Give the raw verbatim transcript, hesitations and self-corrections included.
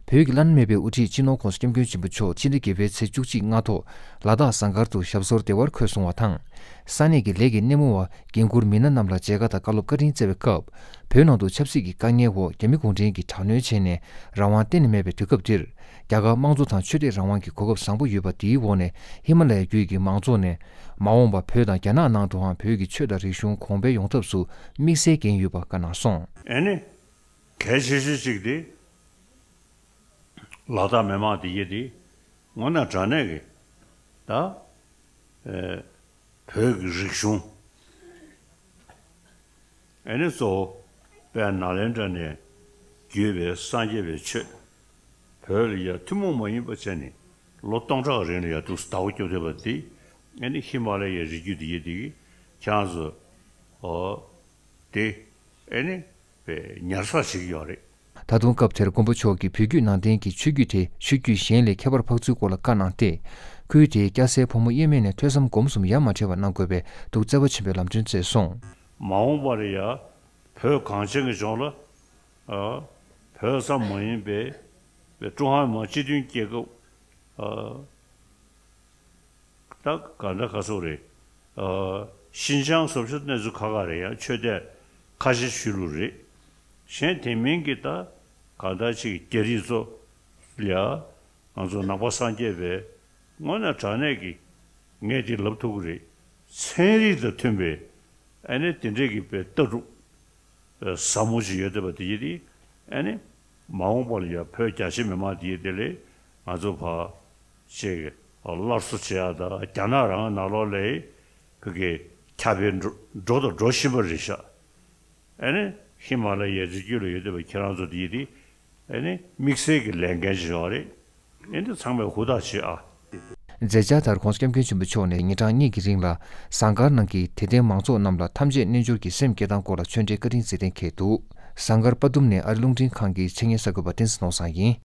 བོད་ཀྱི་བླ་ན་མེད་པའི་དབུ་ཁྲིད་སྤྱི་ནོར་༸གོང་ས་༸སྐྱབས་མགོན་ཆེན་པོ་མཆོག་ཕྱི་ཟླ་བརྒྱད་པའི་ཚེས་བཅུ་གཅིག་སྔ་ཐོག་ལ་དྭགས་ཟངས་དཀར་དུ་ཞབས་སོར་བདེ་བར་འཁོད་སོང་བ་དང་། ས་གནས་ཀྱི་ལས་ཀྱི་སྣེ་མོ་བ་འགན་འཁུར་མི་སྣ་རྣམས་ལ་མཇལ་ཁ་དང་བཀའ་སློབ་བཀའ་དྲིན་སྩལ་བའི་སྐབས། བོད་ནང་དུ་ཆབ་སྲིད་ཀྱི་དཀའ་ངལ་འོག་རྒྱ་མི་གུང་ཁྲན་གྱིས་དྲག་གནོན་བྱས་ནས་རང་དབང་གཏན་ནས་མེད་པའི་དུས་སྐབས་འདིར། རྒྱ་གར་དམངས་གཙོ་དང་ཆོས་དད་རང་དབང་གི་གོ་སྐབས་བཟང་པོ་ཡོད་པ་དེའི་འོག་ནས་ཧི་མ་ལ་ཡའི་རྒྱུད་ཀྱི་མང་ཚོགས་ནས་མ་འོངས་པ་བོད་དང་རྒྱ་ནག་ནང་དུའང་བོད་ཀྱི་ཆོས་དང་རིག་གཞུང་གོང་འཕེལ་ཡོང་ཐབས་སུ་དམིགས་བསལ་འགན་ཡོད་པ་བཀའ་གནང་སོང་། ཨེ་ནི། གལ་ཆེ་ཤོས་གཅིག་དེ། ལ་དྭགས་མི་མང་དེ་ཡིན་དེ། དངོས་གནས་དྲང་གནས་ཀྱི། ད། ཨེ། བོད་ཀྱི་རིག་གཞུང་། ཨེ་ནི་གཙོ་བོ། དཔལ་ནཱ་ལེནྡྲ་ནས་བརྒྱུད་པའི་སངས་རྒྱས་པའི་ཆོས། བོད་ལ་ཡ་ཐུན་མོང་མ་ཡིན་པ་བྱས་ནས་ལོ་སྟོང་ཕྲག་རིང་ལ་ཡ་འདུག་བདག་པོ་རྒྱབ་བསྡད་པ་དེ། ཨེ་ནི་ཧི་མ་ལ་ཡའི་རི་རྒྱུད་དེ་ཡིན་དེ་གི་ཁྱེད་རང་ཚོ། ཨོ། དེ། ཨེ་ནི། པའི་ཉར་ཚགས་བྱེད་ཀྱི་ཡོད་རེད། ད་དུང་སྐབས་དེར་མགོན་པོ་མཆོག་གིས་བོད་བརྒྱུད་ནང་བསྟན་གྱི་ཆོས་བརྒྱུད་དེ་ཆོས་བརྒྱུད་གཞན་ལས་ཁྱད་པར་འཕགས་ཚུལ་སྐོར་ལ་བཀའ་གནང་སྟེ། ཁུལ་དེའི་སྐྱ་སེར་ཕོ་མོ་དབྱེར་མེད་ནས་ཐོས་བསམ་སྒོམ་གསུམ་ཡ་མ་བྲལ་བ་གནང་དགོས་པའི་འདུག་རྩ་བ་ཆེན་པོས་ལམ་སྟོན་བསྩལ་སོང་། མ་འོངས་པར་ཡ། བོད་གངས་ཅན་གྱི་ལྗོངས་ལ། ཨ། བོད་ཙམ་མ་ཡིན་པའི། པའི་ཀྲུང་ཧྭ་མི་དམངས་སྤྱི་མཐུན་རྒྱལ་ཁབ། ཨ། ད་ག་འདྲ་ག་ཚོད་རེད། ཨ། ཤིན་ཅང་སོགས་ཕྱོགས་གནས་ཚུལ་ཁག་ཁག་རེད་ཡང་ཆོས་དད་ཁ་ཆེ་ཆོས་ལུགས་རེད། གཞན་དེ་མིན་གྱི་ད་ག་འདྲ་ཅིག་རྒྱ་རིགས་ཚོ་ལ་ང་ཚོ་ནང་པ་སངས་རྒྱས་པའི་དངོས་གནས་དྲང་གནས་ཀྱི་ངས་དེ་ལབ་ཐུབ་ཀྱི་རེད། ཚན་རིག་དང་མཐུན་པའི་ཨ་ནི་དེ་འདྲས་ཀྱི་པའི་ལྟ་གྲུབ། ཟབ་མོ་ཞིག་ཡོད་བསྡད་པ་དེ་ཡིན་དེ། ཨ་ནི། མ་འོངས་པ་ལ་ཡང་བོད་རྒྱ་ཆེ་མི་མང་དེ་ཡིན་དེ་ལས་ང་ཚོ་ཕར་ཅིག་སླར་གསོ་བྱེད་ཡག་དང་རྒྱ་ནག་རང་ནང་ལོགས་ལ་བོད་ཀྱི་ཁྱབ་སྤེལ་འགྲོ་འགྲོ་དང་འགྲོ་བཞིན་པ་རེད་ཤག་ཨ་ནི་ཧི་མ་ལ་ཡའི་རི་རྒྱུད་ལ་ཡོད་བསྡད་པ་ཁྱེད་རང་ཚོ་དེ་ཡིན་དེ། ཨ་ནི་དམིགས་བསལ་གྱི་ལས་འགན་ཞིག་ཡོད་རེད། ཨེ་འདི་ཚང་མས་ཧུར་ཐག་བྱེད་ཨ། མཛད་འཆར་ལྟར་༸གོང་ས་༸སྐྱབས་མགོན་ཆེན་པོ་མཆོག་ནས་ཉིན་གྲངས་གཉིས་ཀྱི་རིང་ལ་ཟངས་དཀར་ནང་གི་དད་ལྡན་མང་ཚོགས་རྣམས་ལ་ཐམས་ཅད་རྣལ་འབྱོར་གྱི་སེམས་བསྐྱེད་སྟངས་སྐོར་ལ་ཆོས་འབྲེལ་བཀའ་དྲིན་སྩལ་གཏན་འཁེལ་འདུག་ཟངས་དཀར་དཔའ་གཏུམ་ནས་ཨ་རི་རླུང་འཕྲིན་ཁང་གི་ཆེད་གཉེར་གསར་འགོད་པ་བསྟན་འཛིན་ནོར་བཟང་ཡིན།